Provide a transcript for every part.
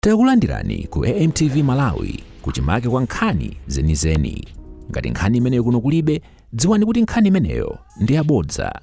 Takulandirani ku AMTV Malawi kuchimake kwa nkhani zenizeni. Ngati nkhani imeneyo kuno kulibe, dziwani kuti nkhani imeneyo ndi yabodza.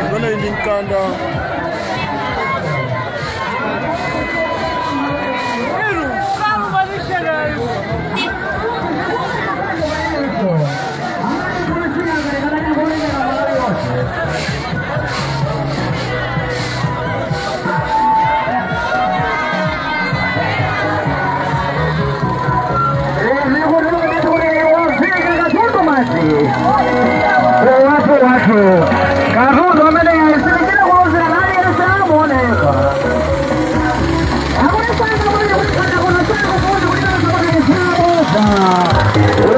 Imene ndi mkanda. Katundu amene silikira kulozera nali yesamuoneka.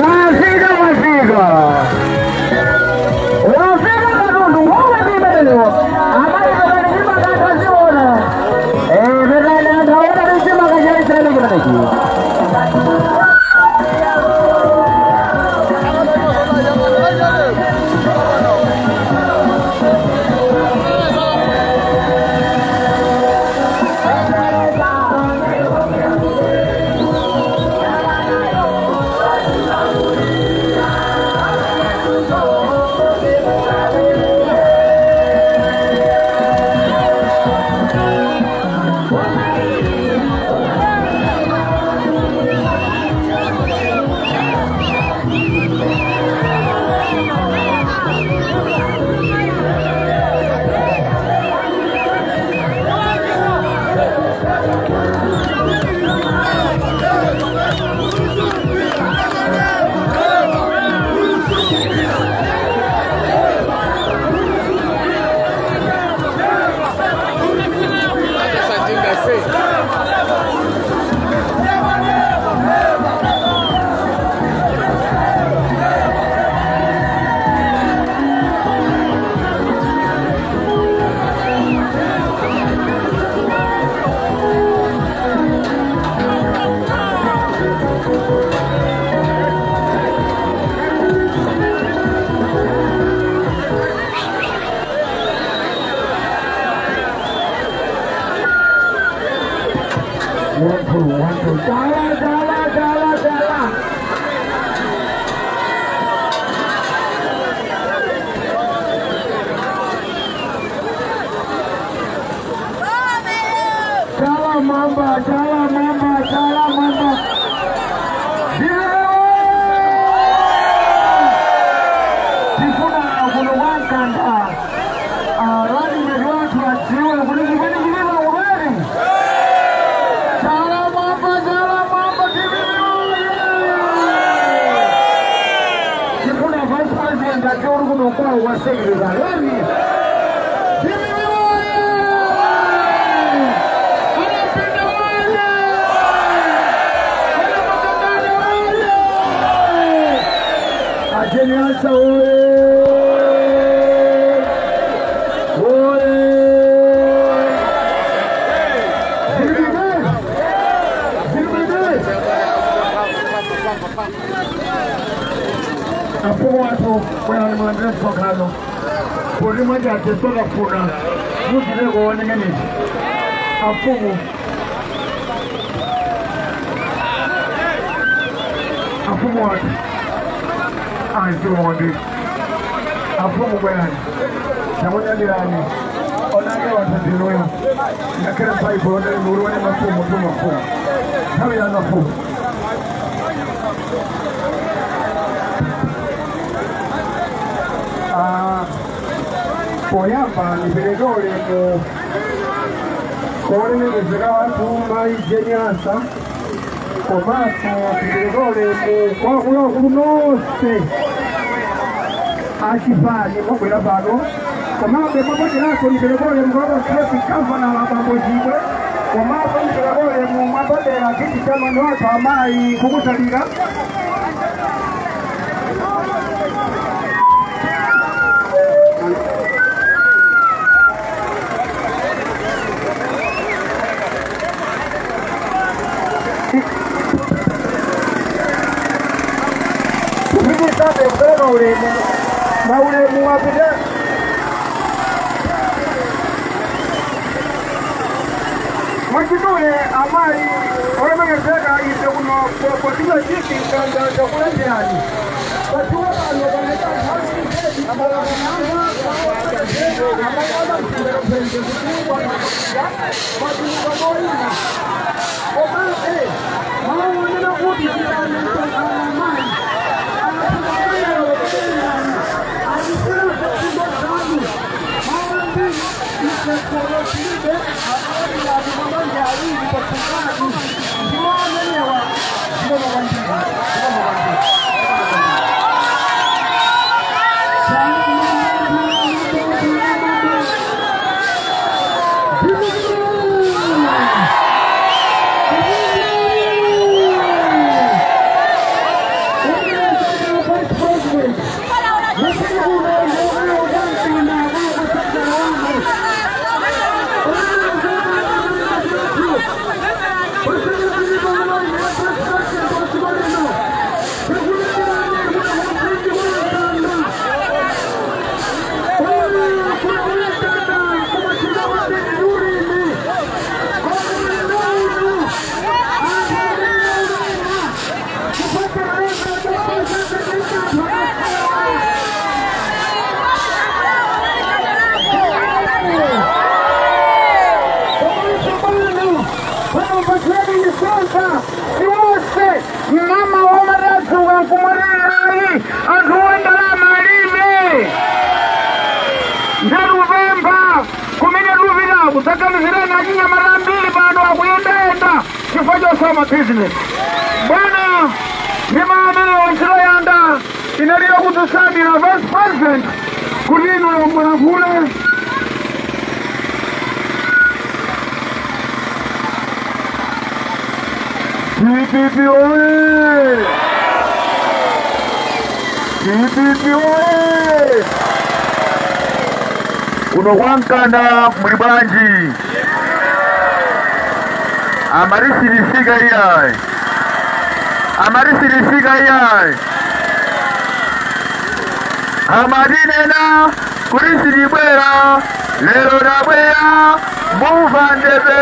Wafika, wafika, wafika katundu ngowetiimeneyo amaitokanikimakataziona mekani anthu aona tichimakachalisene chimenechi. One, two, one, two. Dala, dala, dala, dala. Dala mamba, dala mamba, dala mamba. Tifuna kuno wankanda. Arani ngati adziwe kuti chimene chilima kumene. Chala mamba, chala mamba, Tifuna vice president adziwe kuti kuno kwawo kwa secretary. Leni. Ajeniasa oye! Oye! Zilibide! Zilibide! Afumu watu bwana nimulandire msonkhano kuti mwajaje sokafuna muzire kuonengenezi afumu afumu watu aziwondi afumu bwerani tamunyadirani onange wataziruya ngakhale bhaibhulo ndali mulione mafumu tu mafumu nthawi ya mafumu. Poyamba nipereke ulemu kolemekezeka wathu mayi Jane Ansah, komanso tipereke ulemu kwa akuluakulu nonse achipani mwabwera pano. Komabe mwapaderanso nipereke ulemu kwa traffic governor Bambo Chibwe, komanso nipereke ulemu mwapadera kiti chairman wathu amayi Kukutalika. Kupitisabe kupereka ulemu, maulemu apite. Mwachidule, amayi olemekezeka, ife kuno potiwa chiki kanda chakulenderani patiwa pano panaita komabe maonena kuti amayi Mama womadadzuka nkumwererayi, anthu wandalama alibe. Ndatupempha kumene tupita kusaganizireni achinyamata ambiri pano akuyendayenda chifukwa chosoma bizinesi. Bwana, ndima amenewo ntchito yanga inalira kudzutsani vice president kuti inu mulankhule. DPP oye! DPP oye! Kuno kwankanda muli bwanji? Amarisirisika iyayi, amarisirisika iyayi, amatinena kuti sitibwera, lero tabwera, mumva ndebe.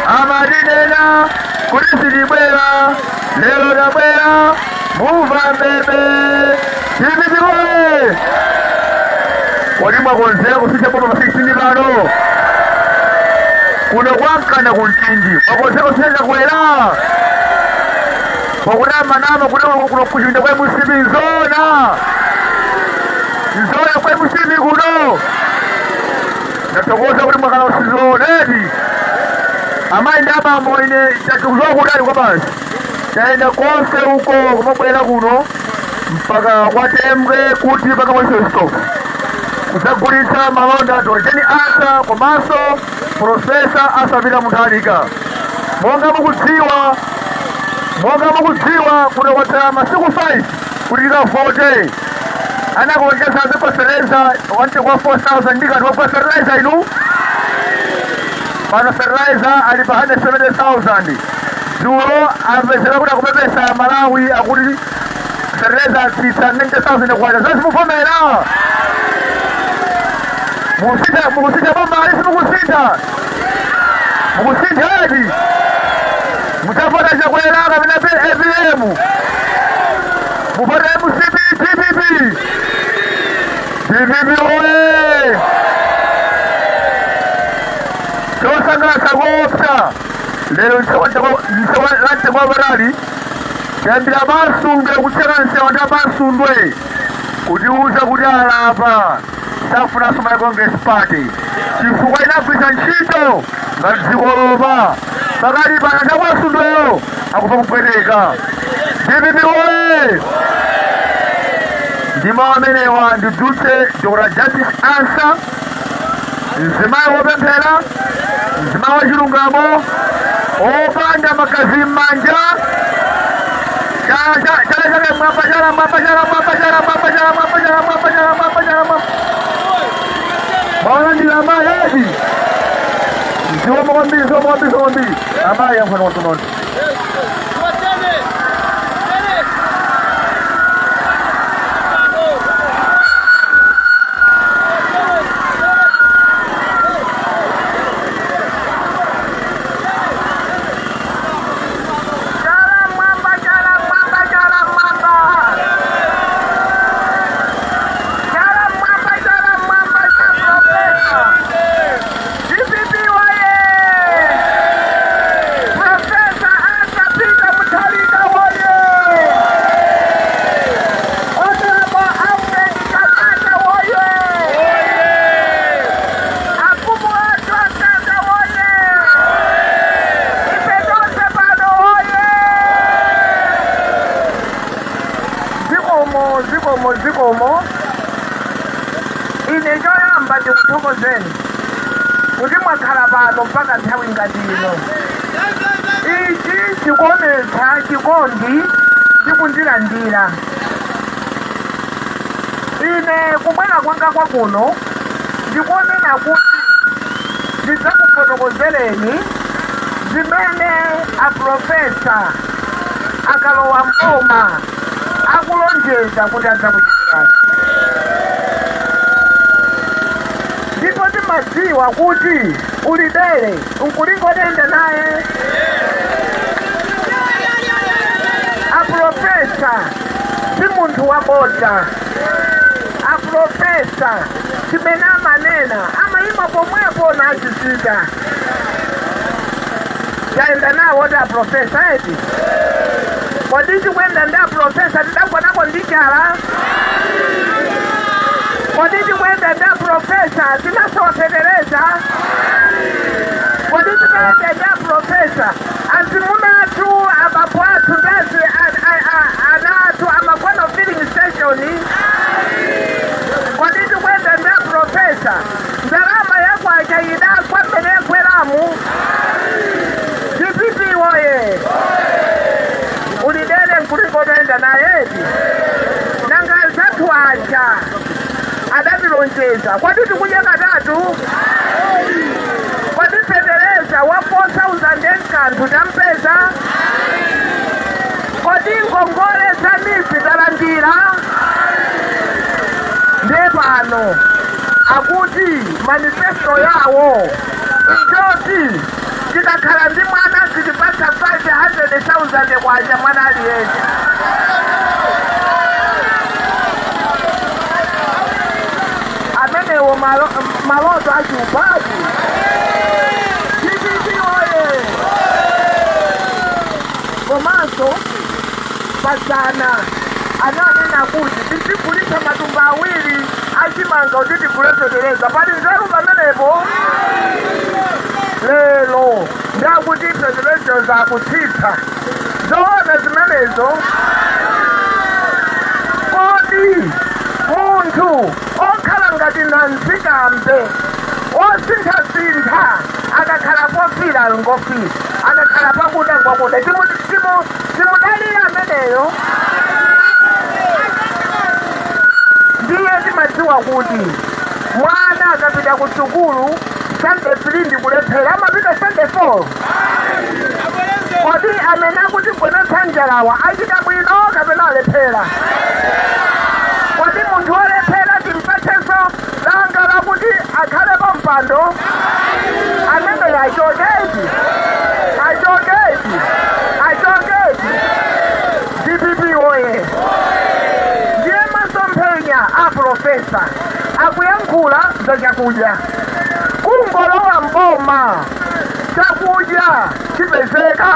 Amatinena kuti sitibwera, lero tabwera, mumva ndebe. DPP oye! Kodi mwakonzera kusintha boma pa 16 pano? Kuno kwankanda kumchinji mwakonzera kusintha Chakwera? Pakunama nama kuno kuno kuchinda kwa MCP, nzona nzona kwa MCP kuno. Ndathokoza kuti mwakala usizonedi, amayi ndi abambo. Ine tachikuzowa kutali kwa basi, tayenda konse uko kumabwera kuno mpaka kwatembwe kuti mpaka kwa stop kudzagulitsa malonda Dr Jane Ansah komanso Professor Arthur Peter Mutharika. Monga mukudziwa kuti kwatsala masiku 5 kuti tikavote, anakulonjeza azipha fertilizer wamtengo wa 4000 ndikati wagula fertilizer inu. Pano fertilizer ali pa 170,000. Dzulo apezera kuti akupepesa Malawi, akuti fertilizer atsitsa 90,000 kwacha. Zazimuvomera mukusintha, mukusintha boma ali, simukusintha? Mukusintha edi? Mudzavota Chakwera kapena APM? Muvota MCP, DPP? DPP oye! Chosangalatsa koopsa lero lamtengo wapatali, tayambira Basundwe kutseka msewu ndi Basundwe kutiuza kuti alapa. Safunanso Malawi Congress Party chifukwa inagwiritsa ntchito ngati dzikolopa. Pakali pano chakwasundweyo akufa kupweteka. DPP oye! Ndi mawu amenewa ndidzutse Dr Justice Ansah, mzimayi wopemphera, mzimayi wachilungamo, opanda magazi m'manja. Chala chala chake mwamba, chala mwamba, chala mwamba, chala mwamba, chala mwamba, chala mwamba, chala mwamba, chala mwamba. Mwalandira amayi edi? Zikomo kwambiri, zikomo kwambiri, zikomo kwambiri amayi. Yankhani watunoni. Chala mwamba, chala mwamba, chala mwamba. Chala mwamba, chala mwamba, cha Profesa. DPP waye! Profesa Arthur Peter Mutharika waye! Honorable Alfred Kabata waye! Afumu athu akanda woye! Ife tonse pano woye! Zikomo, zikomo, zikomo. Ine choyamba ndikuthokozeni kuti mwakhala pano mpaka nthawi ngati ino. Ichi chikuonetsa chikondi ndi kundilandira. Ine kubwera kwanga kwakuno ndikuonena kuti ndidzakufotokozereni zimene aprofesa akalowa mboma akulonjeza kuti adzakuchitirani. Ndipo timadziwa kuti ulidere nkulingotenda naye. Aprofesa si munthu wabodza. Aprofesa chimene amanena amayima pomwepo nachichita. Tayenda nawo ti aprofesa eti? Kodi tikuyenda ndi aprofesa tidagwanako ndi chala? Kodi tikuyenda ndi aprofesa tinasowa fetereza? Kodi tikuyenda ndi aprofesa azimuna athu, abambo athu ndazi ana athu amagona filling station? Kodi tikuyenda ndi aprofesa ndalama yakwacha idagwa mmene yakweramu? DPP woye! Ulidere nkulikotenda nayeti. Nanga anzathu aja adatilonjeza, kwati tikudya katatu? Kwati fetereza wa 4000 enkanthu tampeza? Kodi ngongole za NEEF talandira? Ndiye pano akuti manifesto yawo njoti tikakhala ndi mwana zitipatsa 500,000 kwacha mwana aliyense. Amenewo maloto achiumbati. DPP oye! Komanso pazana ananena kuti tizigulitsa matumba 2 achimanga kuti tigule fetereza. Pali nzeru pamenepo? Lero ndakuti fetereza zakutsitsa, zoona zimenezo? Kodi munthu okhala ngati nanzikambe, osinthasintha, akakhala pofira ngofira, akakhala pakuda ngwakuda, timudalira ameneyo? Ndiye timadziwa kuti mwana akapita ku sukulu Sunday 3 ndikulephera, amapita Sunday 4. Kodi amene akuti gonetsa njalawa achita bwino kapena alephera? Kodi munthu wolephera timpatsenso danga lakuti akhale pa mpando ameneyo? Achoketi, achoketi, achoketi! DPP woye! Ndiye masomphenya a profesa akuyankhula za chakudya. Kungolowa mboma chakudya chipezeka,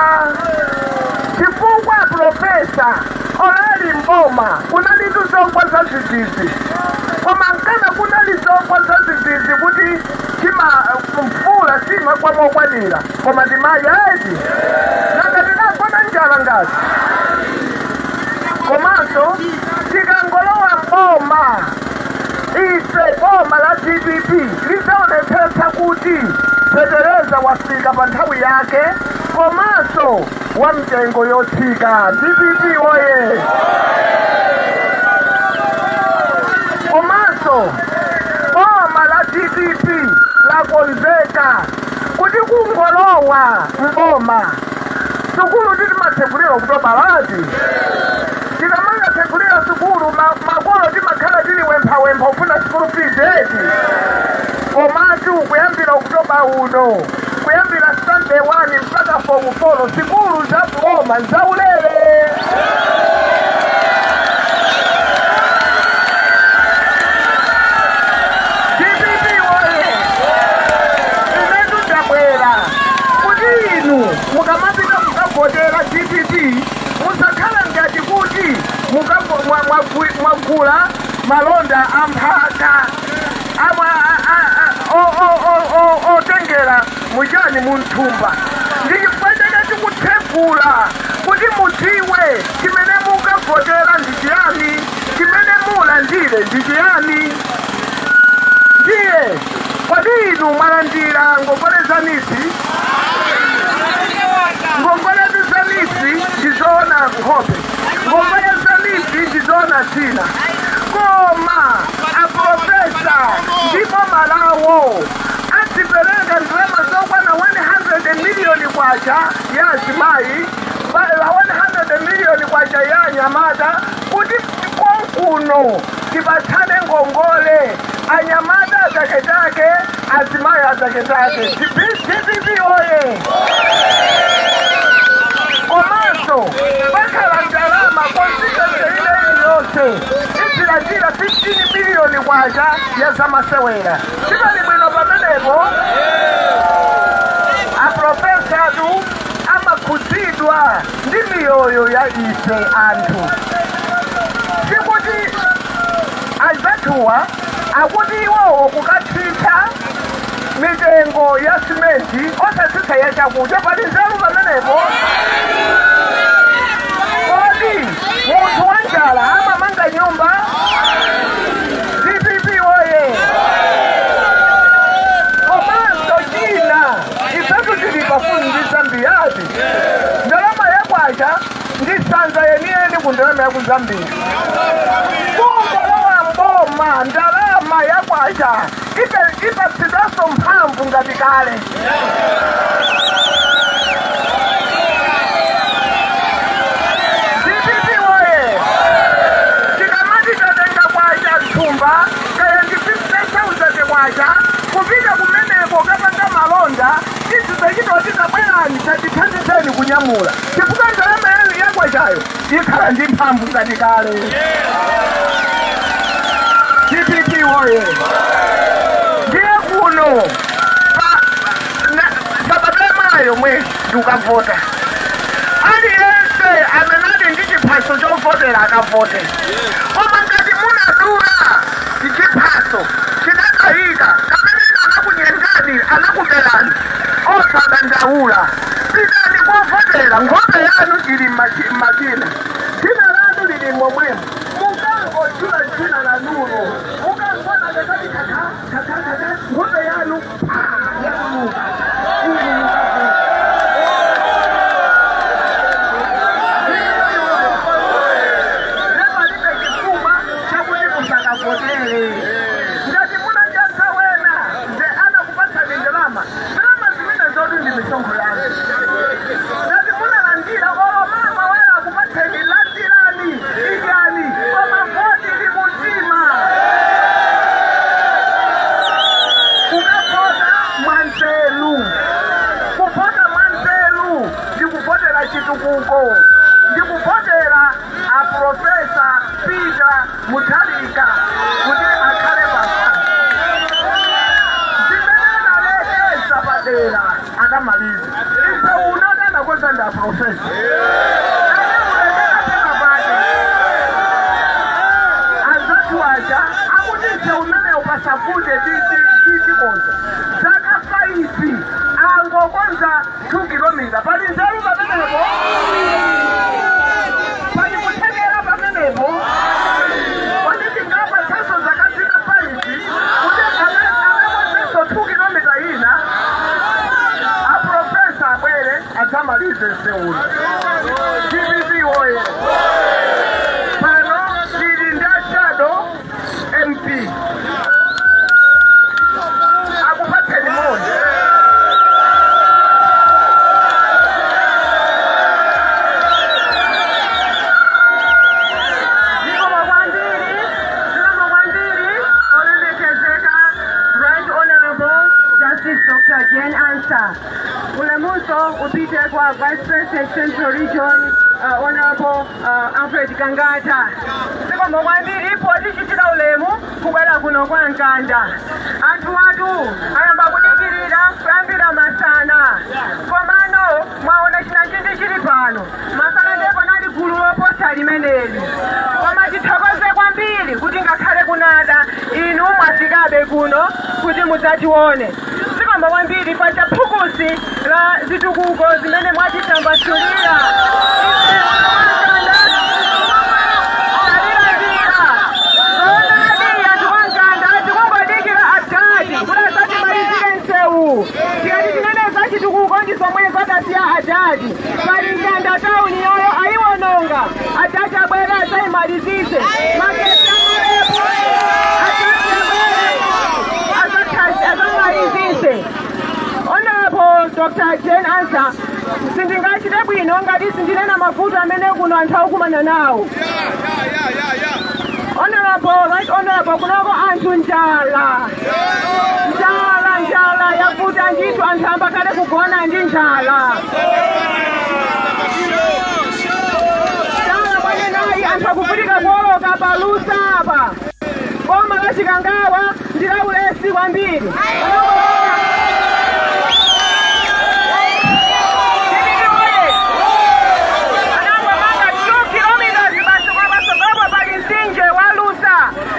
chifukwa profesa olali mboma kunalitu zogwa za zizizi. Koma nkana kunali zogwa zadzidzidzi kuti chima mvula simagwa mokwanira, koma timadya eti? Nanga tinagona njala ngati? Komanso tikangolowa mboma ife, boma la DPP lidzaonetsetsa kuti fetereza wafika pa nthawi yake komanso wa mtengo yotsika. DPP oye! Komanso boma la DPP lakonzeka kuti kungolowa mboma, sukulu titimatsegulira kutobalati. Tikamangatsegulira sukulu, makolo timakhala tili wemphawempha ufuna school fees eti? Komatu kuyambira Okutoba uno, kuyambira standard 1 mpaka form 4, sukulu za boma zaulere. DPP woye! Inetu ndabwera kuti inu mukamapita kukavotera DPP musakhala ngati kuti mwagula malonda amphaka amwa otengera muchani munthumba. Ndi chifukwa chake tikutsegula kuti mudziwe chimene mukavotera ndi chiyani, chimene mulandire ndi chiyani. Ndiye kodi inu mwalandira ngongole za NEEF? Ngongole za NEEF ndizoona nkhope, ngongole za NEEF ndizoona dzina, koma aprofesa ndipo malawo adzipereka ndalama zokwana 100 miliyoni kwacha ya azimayi, la 100 miliyoni kwacha ya anyamata, kuti konkuno tipatsane ngongole, anyamata ataketake, azimayi ataketake. DPP oye! Komanso pakhala ndalama constituency ine iliyonse idzilandira 15 miliyoni kwacha ya zamasewera. Sipali bwino pamenepo? Aprofesatu amakhudzidwa ndi miyoyo ya ife anthu. Sikuti azathuwa akuti iwowo kukatsitsa mitengo ya simenti osatsitsa ya chakudya, pali nzeru pamenepo? Kodi munthu wa njala amamanga nyumba? DPP oye! Komanso china, ifetu tili pafupi ndi Zambiyati. Ndalama yakwacha ndi sanza yeniyeni ku ndalama ya ku Zambia. Kungolowa mboma, ndalama yakwacha ipatsidwanso mphamvu ngati kale. DPP woye! Tikamati tatenga kwacha mthumba, kaya ndi 50,000 kwacha, kupita kumeneko kapanga malonda, tizizachita titabwerani, tatithandizeni kunyamula, chifukwa ndalama yakwachayo ikhala ndi mphamvu ngati kale. DPP woye! Ndiye kuno pa sabata mayo mwezi ndikukavota. Aliyense amene ali ndi chiphaso chovotera akavote, koma ngati munadula chiphaso chinakayika kapena anakunyengani, anakuberani, osadandaula, pitani kovotera. Nkhope yanu ili m'makina, dzina lanu lili momwemo. Mukangotchula dzina lanulo, mukangona kakati kaka kaka kaka, nkhope yanu yatuluka, inu mukavota. Palibe chifukwa chakuti musakavotere. Ngati munachasa wena nde anakupatsani ndalama, ndalama zimene zoti ndi misonkho yanu. Ngati munalandira, olo mama wena akupatseni, landirani, idyani, koma voti ili mumtima. Kukavota mwanzeru, kuvota mwanzeru ndikuvotera chitukuko, ndikuvotera aprofesa Peter Mutharika kuti akhale papa. Zimene analekeza padera akamaliza, ife uno tanakonza ndi aprofesa anaulekera pena pake. Anzathu aja akuti Msewu umenewu pasavute tikonza zaka 5, angokonza 2 kilomita. Pali nzeru pamenepo? Pali kuthekera pamenepo? Kodi tingapatsenso zaka zina 5 kuti akakonzenso 2 kilomita ina? Aprofesa abwere adzamalize msewuno. DPP woye! Pano tili ndi a shadow MP, akupatseni moni. Zikomo kwambiri, zikomo kwambiri, olemekezeka Right Honorable Justice Dr. Jane Ansah. Ulemuso upite kwa Vice President, Central Region, Honorable Alfred Gangata. Zikomo kwambiri potichitira ulemu kubwera kuno kwa Mkanda. Anthu atu ayamba kudikirira kuyambira masana, komano mwaona chinachindi chili pano. Masana ndipo nali gulu loposa limeneli, koma tithokoze kwambiri kuti ngakhale kunada inu mwafikabe kuno kuti mudzatione. Zikomo kwambiri pa chaphukusi la zitukuko zimene mwatitambasulira. Talilandira. Zoonadi, anthu kwa Mkanda tikungodikira adadi kuti asatimalizire msewu. Tikati tinene za chitukuko, ndi zomwe zadasiya adadi. Pali Mkanda tawuni yoyo ayiwononga, adadi abwere adzayimalizise. Magetsi amarepo, adadi abwere azamalizise. Honorable Dr. Jane Ansah, sindingachite bwino ngati sindinena mavuto amene kuno anthu akukumana nawo. Honorable, Right Honorable, kunoko anthu njala, njala, njala yavuta ndithu. Anthu ambakale kugona ndi njala. Njala mwanenayi, anthu akuvutika kuoloka palusa apa. Boma la Chikangawa ndi la ulesi kwambiri. DPP oye! Anangomanga 2 kilometers basi, kwa patsogolopo pali mtsinje wa Lusa.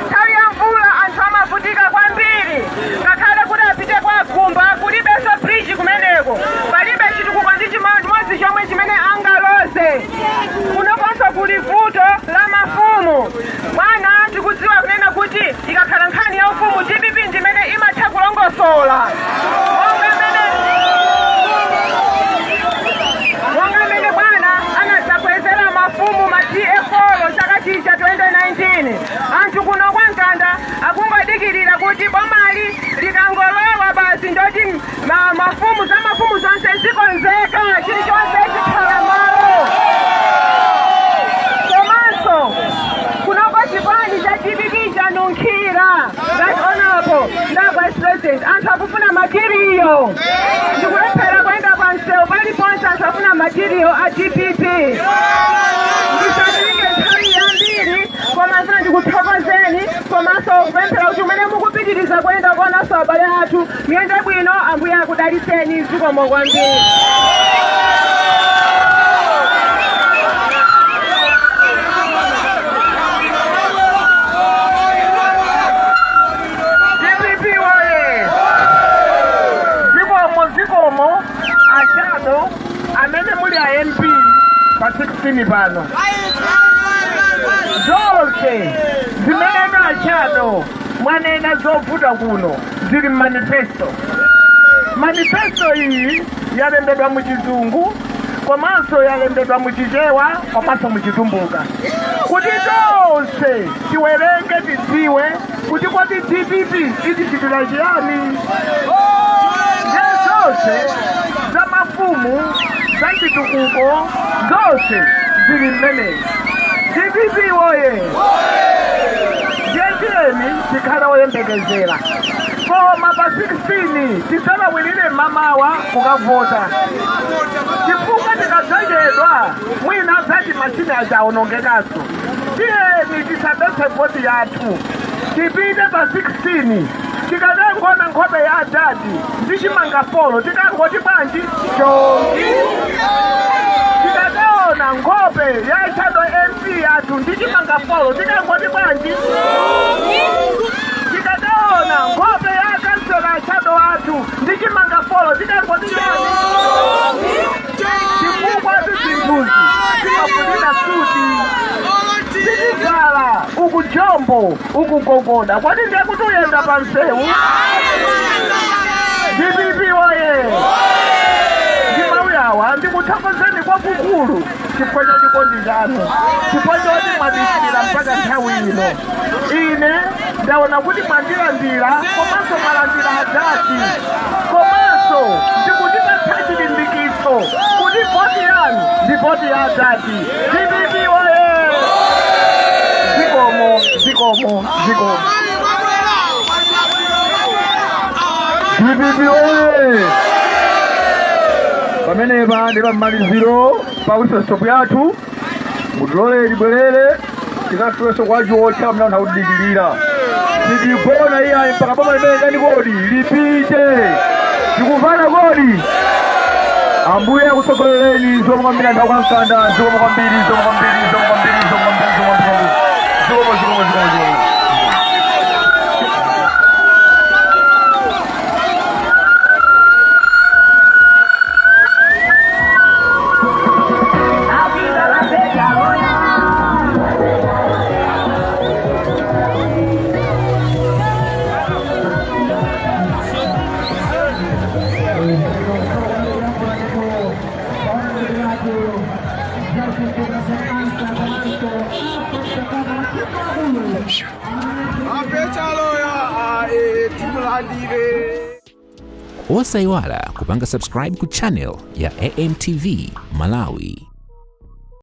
Nthawi ya mvula anthu amavutika kwambiri, ngakhale kuti apite kwa Gumba kulibenso bridge kumeneko. Palibe chitukuko ndi chimodzi chomwe chimene angaloze. Kunokonso kuli vuto la mafumu. Bwana, tikudziwa kunena kuti ikakhala nkhani ya ufumu, DPP ndimene imatha kulongosola, monga mmene bwana anadzakwezera mafumu ma TA4 chaka chija 2019. Anthu kuno kwa Mkanda akungodikirira kuti bomali likangolowa basi, ndoti mafumu za mafumu zonse zikonzeka, chilichonse chikhala malo. Komanso kunoko chipani cha DPP chanunkhira. Right Honorable nda Vice President, anthu akufuna material. Ndikulephera kuyenda pa msewu paliponse, anthu afuna material a DPP. Ndisatenge nthawi yambiri, koma mfuna ndikuthokozeni komanso kupemphera kuti umene mukupitiriza kuyenda kuonanso abale athu, muyende bwino. Ambuye akudalitseni. Zikomo kwambiri. DPP woye! Zikomo, zikomo a shadow amene muli a MP pa 16 pano. Zonse zimene a shadow mwanena zovuta kuno zili manifesto. Manifesto iyi yalembedwa mu Chizungu, komanso yalembedwa mu Chichewa, komanso mu Chitumbuka, kuti tonse tiwerenge, tidziwe kuti kodi DPP itichitira chiyani. Ndiye zonse za mafumu, za chitukuko, zonse zili mmenezi. DPP woye! Ndiye tiyeni tikhale oyembekezera, koma pa 16 tisalawirire mamawa kukavota, chifukwa tikadzachedwa mwina adzati machine achaonongekanso. Tiyeni tisabetse voti yathu, tipite pa 16. Tikatengona nkhope ya adadi ndi chimanga 4, tikangoti bwanji? Chongi. Tikataona nkhope ya shadow MP yathu ndi chimanga 4, tikangoti bwanji? Mukaona nkhope ya akansela achado athu ndi chimanga folo chidaliko ndichani chifukwa zinthuzi zimafunira suti tichivala uku jombo uku gogoda kwati ndiye kuti uyenda pa msewu. DPP woye! Ndi mawu awa ndikuthokozeni kwakukulu chifukwa cha chikondi chanu, chifukwa choti mwadikirira mpaka nthawi ino. Ine ndaona kuti mwandilandira komanso mwalandira adati, komanso ndikundipatsa chilimbikitso kuti voti yanu ndi voti ya adati. DPP woye! Zikomo, zikomo, zikomo. DPP oye! Pamenepa ndi pamaliziro pa whistle yathu. Mutilole libwerere tikafikeso kwa chiwotcha mna anthu akudikirira. Sitigona iyayi mpaka boma limene ndani kodi lipite. Tikuvana kodi? Ambuye akutsogolereni. Zikomo kwambiri anthu akwankanda. Zikomo kwambiri, zikomo kwambiri, zikomo kwambiri, zikomo kwambiri, zikomo kwambiri, zikomo, zikomo, zikomo, zikomo. Osayiwala kupanga subscribe ku channel ya AMTV Malawi.